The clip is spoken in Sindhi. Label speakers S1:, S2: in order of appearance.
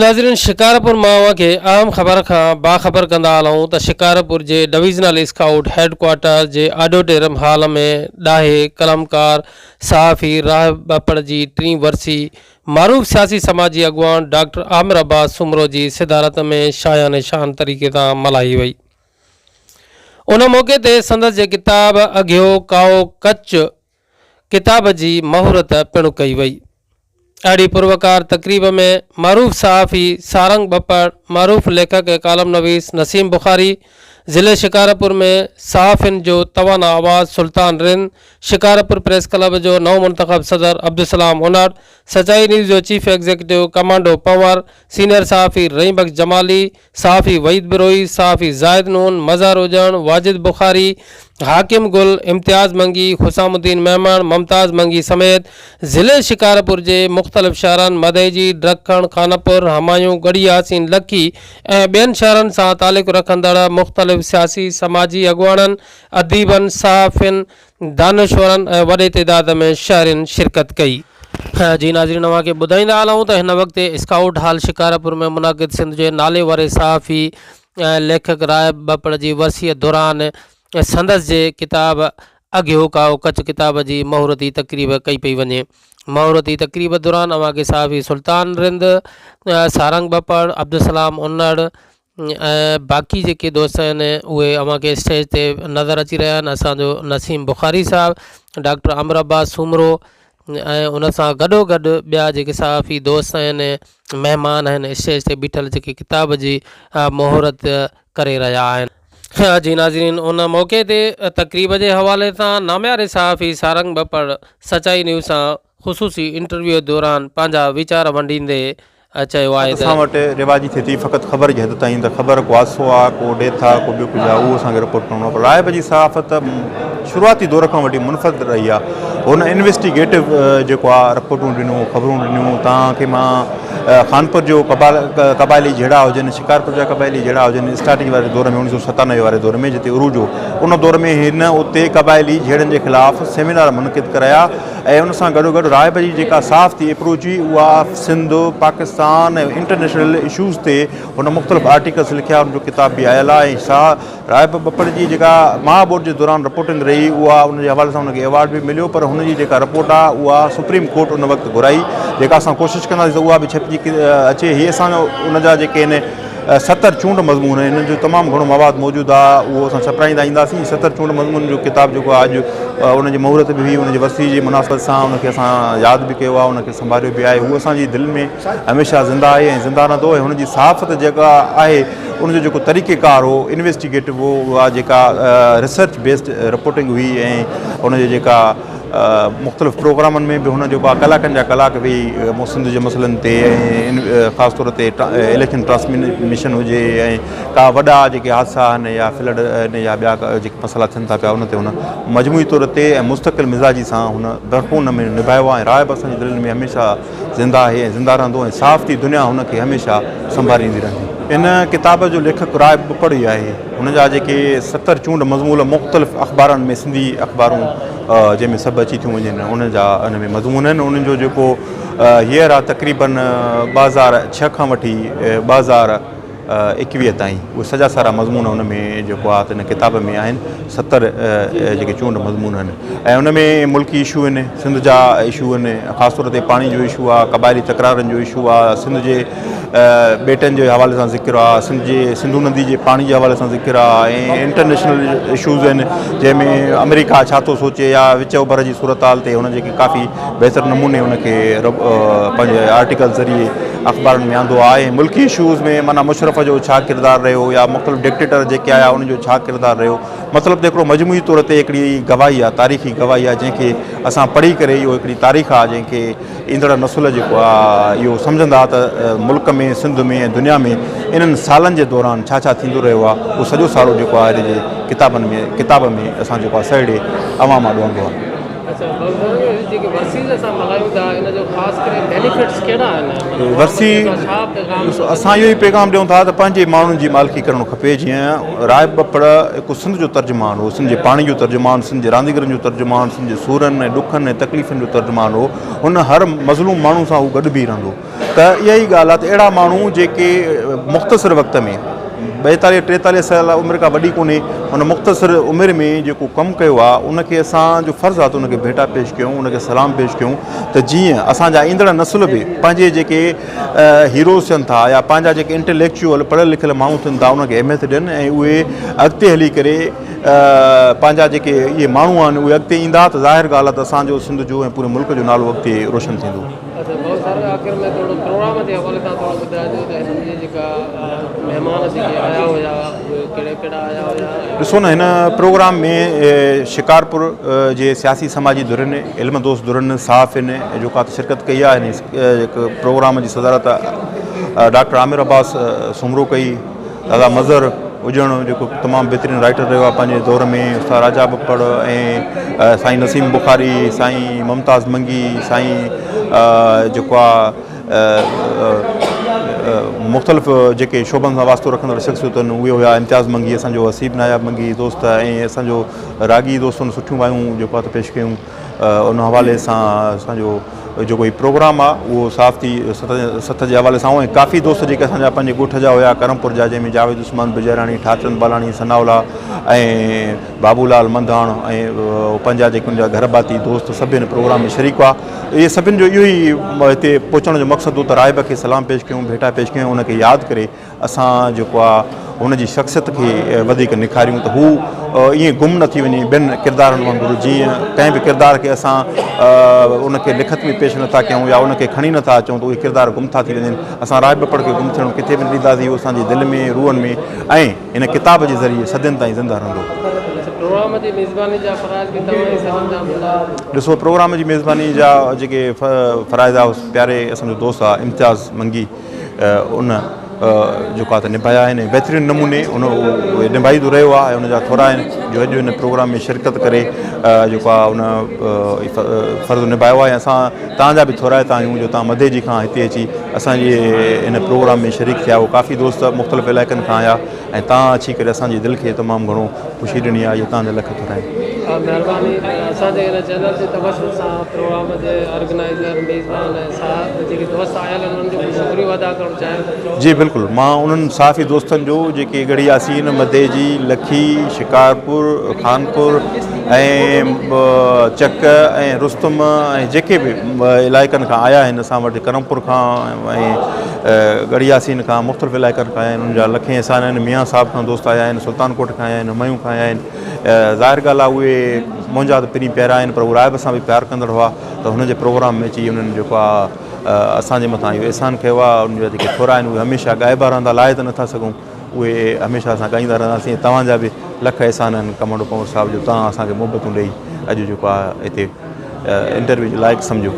S1: ناظرين شڪارپور مان اوهان کي اهم خبر کان باخبر ڪندا هلون ته شڪارپور جي ڊويزنل اسڪائوٽ هيڊ ڪوارٽر جي آڊيٽوريم هال ۾ ڏاهي قلمڪار صحافي راهب ٻپڙ جي ٽين ورسي معروف سياسي سماجي اڳواڻ ڊاڪٽر عامر عباس سومرو جي صدارت ۾ شايان شان طريقي سان ملهائي وئي. ان موقعي تي سندس جي ڪتاب اگهيو ڪائو ڪچ ڪتاب جي مهورت پڻ ڪئي وئي. اهڙي پروقار تقريب ۾ معروف صحافي سارنگ ٻپڙ، معروف ليکڪ ۽ ڪالم نويس نسيم بخاري، ضلعي شڪارپور ۾ صحافين جو توانا آواز سلطان رند، شڪارپور پريس ڪلب جو نئون منتخب صدر عبدالسلام انڙ، سچائي نيوز جو chief executive commando Panhwar, senior صحافي رحيم بخش جمالي، صحافي وحيد بروهي، صحافي زاهد نون، مظهر اجڻ، واجد بخاري، حاڪم گل، امتياز منگي، حسام الدين ميمڻ، ممتاز منگي سميت ضلعي شڪارپور جي مختلف شهرن مدئجي، ڊرکڻ، خانپور، همايون، ڳڙهي ياسين، لکي ۽ ٻين شهرن سان تعلق رکندڙ مختلف سياسي سماجي اڳواڻن، اديبن، صحافين، دانشورن ۽ وڏي تعداد ۾ شهرين شرڪت ڪئي. جي ناظرين اوهان کي ٻڌائيندا هلون ته هن وقت اسڪائوٽ هال شڪارپور ۾ منعقد سنڌ جي نالي واري صحافي ۽ ليکڪ راهب ٻپڙ جي ورسيء دوران سندس جي ڪتاب اگهيو ڪائو ڪچ ڪتاب جي مهورتي تقريب ڪئي پئي وڃي مهورتي تقريب دوران اوهان کي صحافي سلطان رند، سارنگ ٻپڙ، عبدالسلام انڙ، ۽ باقي جيڪي دوست آهن اهي اوهان کي اسٽيج تي نظر اچي رهيا آهن اسان جو نسيم بخاري صاحب ڊاڪٽر عامر عباس سومرو ۽ ان سان گڏو گڏ ٻيا جيڪي صحافي دوست آهن مهمان آهن اسٽيج تي بيٺل جيڪي ڪتاب جي مهورت ڪري رهيا آهن جي ناظرين ان موقعي تي تقريب جي حوالي سان نامياري صحافي سارنگ ٻپڙ سچائي نيوز سان خصوصي انٽرويو دوران پنهنجا ويچار ونڊيندي چيو آهي ته.
S2: اسان وٽ رواجي ٿئي ٿي فقط خبر جي حد تائين ته خبر ڪو حادثو آ ڪو ڊيٿ آ ڪو ٻيو ڪجهه آ اهو اسان کي رپورٽ ڪرڻو آ پر راهب جي صحافت شروعاتي دور کان وٺي منفرد رهي آ هن انويسٽيگيٽو جيڪو آ رپورٽون ڏنو خبرون ڏنيون تان کي مان خانپور جو قبائلي جهيڙا هجن شڪارپور جا قبائلي جهيڙا هجن اسٽارٽنگ واري دور ۾ 1997 واري دور ۾ جتي عروج هو ان دور ۾ هن اتي قبائلي جهيڙن جي خلاف سيمينار منعقد ڪرايا ۽ ان سان گڏوگڏ راهب جي جيڪا صاف ٿي اپروچ هئي اها سنڌ، پاڪستان ۽ انٽرنيشنل اشوز تي هن مختلف آرٽيڪلس لکيا ان جو ڪتاب به آيل آهي ۽ شاهه راهب ٻپڙ جي جيڪا مها ٻوڏ جي دوران رپورٽنگ رهي اها ان جي حوالي سان ان کي ايوارڊ به مليو پر هن جي جيڪا رپورٽ آهي اها سپريم ڪورٽ ان وقت گهرائي جيڪا اسان ڪوشش ڪنداسين ته اها به ڇپجي اچي هي اسان جو ان جا جيڪي آهن ستر چونڊ مضمون آهن انهن جو تمام گهڻو مواد موجود آهي اهو اسان ڇپرائيندا اينداسين ستر چونڊ مضمون جو ڪتاب جيڪو آهي اڄ ان جي مهورت به هئي ان جي ورسي جي مناسبت سان ان کي اسان ياد به ڪيو آهي ان کي سنڀاليو به آهي هو اسان جي دل ۾ هميشه زنده آهي ۽ زنده رهندو ۽ هن جي صحافت جيڪا آهي ان جو جيڪو طريقه ڪار هو انويسٽيگيٽو هو اها جيڪا ريسرچ بيسڊ رپورٽنگ هئي ۽ ان جي جيڪا مختلف پروگرامن ۾ به هن جيڪو آهي ڪلاڪن جا ڪلاڪ ويهي سنڌ جي مسئلن تي ۽ خاص طور تي اليڪشن ٽرانسميشن هجي ۽ ڪا وڏا جيڪي حادثا آهن يا فلڊ آهن يا ٻيا جيڪي مسئلا ٿين ٿا پيا ان تي هن مجموعي طور تي ۽ مستقل مزاجي سان هن ڀرپور نموني نڀايو آهي ۽ راء به اسان جي دلين ۾ هميشه زنده آهي ۽ زنده رهندو ۽ صاف ٿي دنيا هن کي هميشه سنڀاريندي رهندي. ان ڪتاب جو ليکڪ راء ٻپڙ ئي آهي. هن جا جيڪي 70 چونڊ مضمون مختلف اخبارن ۾ سنڌي اخبارون جنهن ۾ سڀ اچي ٿيون وڃن ان جا ان ۾ مضمون آهن انهن جو جيڪو هيئر آهي تقريبن 2006 کان وٺي 2021 تائين اهي سڄا سارا مضمون ان ۾ جيڪو آهي ته ان ڪتاب ۾ آهن 70 جيڪي چونڊ مضمون آهن ۽ ان ۾ ملڪي اشو آهن سنڌ جا اشو آهن خاص طور تي پاڻي جو اشو آهي قبائلي تڪرارن جو اشو آهي سنڌ جي ٻيٽن جي حوالي سان ذڪر آ، سنڌ جي سنڌو ندي جي پاڻي جي حوالي سان ذڪر آ ۽ انٽرنيشنل اشوز آهن جنهن ۾ آمريڪا ڇا ٿو سوچي يا وچ اوڀر جي صورتحال تي هن جيڪي ڪافي بهتر نموني ان کي پنهنجي آرٽيڪل ذريعي اخبارن ۾ آندو آهي ۽ ملڪي اشوز ۾ معنيٰ مشرف جو ڇا ڪردار رهيو يا مختلف ڊڪٽيٽر جيڪي آيا انهن جو ڇا ڪردار رهيو مطلب ته هڪڙو مجموعي طور تي هڪڙي گواهي آ تاريخي گواهي آ جنهن کي اسان پڙهي ڪري اهو هڪڙي تاريخ آ جنهن کي ايندڙ نسل جيڪو آ اهو سمجهندا ته ملڪ ۾ سنڌ ۾ ۽ دنيا ۾ انهن سالن جي دوران ڇا ڇا ٿيندو رهيو آ اهو سڄو سارو جيڪو آ هن جي ڪتابن ۾ ڪتاب ۾ اسان جيڪو آ سهيڙي عوام آڏو آندو آ.
S1: اڇا جيڪي ورسيز اسان ملهايون ٿا ان جو خاص ڪري بينيفٽس ڪهڙا آهن معنيٰ عوام
S2: ورسي
S1: کي اسان ڇا پيغام
S2: ڏسو اسان اهو ئي پيغام ڏيون ٿا ته پنهنجي ماڻهن جي مالڪي ڪرڻ کپي جيئن راء ٻپڙ هڪ سنڌ جو ترجمان هو سنڌ جي پاڻي جو ترجمان سنڌ جي رانديگرن جو ترجمان سنڌ جي سورن ۽ ڏکن ۽ تڪليفن جو ترجمان هو هن هر مظلوم ماڻهو سان هو گڏ بيهي رهندو ته اها ئي ڳالهه آهي ته اهڙا ماڻهو جيڪي مختصر وقت ۾ ٻائيتاليهه ٽيتاليهه سال عمر کان وڏي ڪونهي ان مختصر عمر ۾ جيڪو ڪم ڪيو آهي ان کي اسان جو فرض آهي ته ان کي ڀيٽا پيش ڪيون ان کي سلام پيش ڪيون ته جيئن اسان جا ايندڙ نسل به پنهنجي جيڪي هيروز ٿين ٿا يا پنهنجا جيڪي انٽليڪچوئل پڙهيل لکيل ماڻهو ٿين ٿا انهن کي اهميت ڏين ۽ اهي اڳتي هلي ڪري پنهنجا جيڪي اهي ماڻهو آهن اهي اڳتي ايندا ته ظاهر ڳالهه آهي ته اسان جو سنڌ جو ۽ پوري ملڪ جو نالو اڳتي روشن ٿيندو.
S1: اچا ڀائو سر آخر ۾ ٿورو پروگرام جي حوالي سان ٿورو ٻڌائجو ته هنن جي جيڪا مهمان جيڪي آيا هيا اهي ڪهڙا ڪهڙا آيا هيا.
S2: ڏسو نه هن پروگرام ۾ شڪارپور جي سياسي سماجي ڌرين علم دوست ڌرين صحافين جيڪا ته شرڪت ڪئي آهي هن پروگرام جي صدارت ڊاڪٽر عامر عباس سومرو ڪئي دادا مظهر اجڻ جيڪو تمام بهترين رائيٽر رهيو آهي پنهنجي دور ۾ استاد راجا ٻپڙ ۽ سائين نسيم بخاري سائين ممتاز منگي سائين جيڪو آهي مختلف جيڪي شعبن سان واسطو رکندڙ شخصيتون آهن اهي هيا امتياز منگي اسانجو حسيب ناياب منگي دوست ۽ اسانجو راڳي دوستن سٺيون وايون جيڪو آهي ته پيش ڪيون ان حوالي سان اسان جو جيڪو هي پروگرام آ اهو صحافتي سٿ جي حوالي سان هو ۽ ڪافي دوست جيڪي اسان جا پنهنجي ڳوٺ جا هيا ڪرمپور جا جنهن ۾ جاويد عثمان بجيراڻي ٺارچند بالاڻي ثناء الله ۽ بابو لال منڌاڻ ۽ پنهنجا جيڪي ان جا گهر ڀاتي دوست سڀ هن پروگرام ۾ شريڪ هئا اهي سڀن جو اهو ئي هتي پهچڻ جو مقصد هو ته راهب کي سلام پيش ڪيون ڀيٽا پيش ڪيون ان کي ياد ڪري اسان جيڪو آ هن جي شخصيت کي وڌيڪ نکاريون ته هو ائين گم نه ٿي وڃي ٻين ڪردارن وانگر جيئن ڪنهن به ڪردار کي اسان ان کي لکت ۾ پيش نٿا ڪيون يا ان کي کڻي نٿا اچون ته اهي ڪردار گم ٿا ٿي وڃن اسان راء ٻپڙ کي گم ٿيڻ ڪٿي به نه ڏينداسين اهو اسان جي دل ۾ روحن ۾ ۽ هن ڪتاب جي ذريعي صدين تائين زنده رهندو.
S1: پروگرام جي ميزباني جا فرائض به توهان ئي سرانجام ڏنا.
S2: ڏسو پروگرام جي ميزباني جا جيڪي فرائض آ پياري اسان جو دوست آ امتياز منگي ان جيڪو آهي ته نڀايا آهن ۽ بهترين نموني ان اهي نڀائيندو رهيو آهي ۽ ان جا ٿورا آهن جو اڄ ان پروگرام ۾ شرڪت ڪري جيڪو آهي ان فرض نڀايو آهي اسان تان جا به ٿورائتا آهيون جو تان مديجي کان هتي اچي اسانجي ان پروگرام ۾ شريڪ ٿيا آهيو ڪافي دوست مختلف علائقن کان آيا ۽ تان اچي ڪري اسان جي دل کي تمام گهڻو خوشي ڏني آهي اهي تان جا لک ٿورا آهن.
S1: مهرباني اسان جي هن چينل جي توسط سان پروگرام جي آرگنائيزر ميزبان ۽ صاحب جيڪي دوست آيل آهن انهن جو به شڪريو ادا ڪرڻ چاهيان ٿو.
S2: جي بلڪل مان انهن صحافي دوستن جو جيڪي ڳڙهي ياسين، مديجي، لکي، شڪارپور، خانپور ۽ چڪ ۽ رستم ۽ جيڪي به علائقن کان آيا آهن اسان وٽ ڪرمپور کان ۽ ڳڙهي ياسين کان مختلف علائقن کان آيا آهن انهن جا لکين احسان آهن ميان صاحب کان دوست آيا آهن سلطان ڪوٽ کان آيا آهن همايون کان آيا آهن ظاهر ڳالهه آهي اهي منهنجا ته پرين پيارا آهن پر هو راهب سان به پيار ڪندڙ هئا ته هن جي پروگرام ۾ اچي انهن جيڪو آهي اسان جي مٿان اهو احسان ڪيو آهي انهن جا جيڪي ٿورا آهن اهي هميشه ڳائبا رهندا لاهي ته نٿا سگهون اهي هميشه اسان ڳائيندا رهنداسين توهان جا به لک احسان آهن ڪمانڊو پنور صاحب جو توهان اسان کي محبتون ڏئي اڄ جيڪو آهي هتي انٽرويو جي لائق سمجهيو.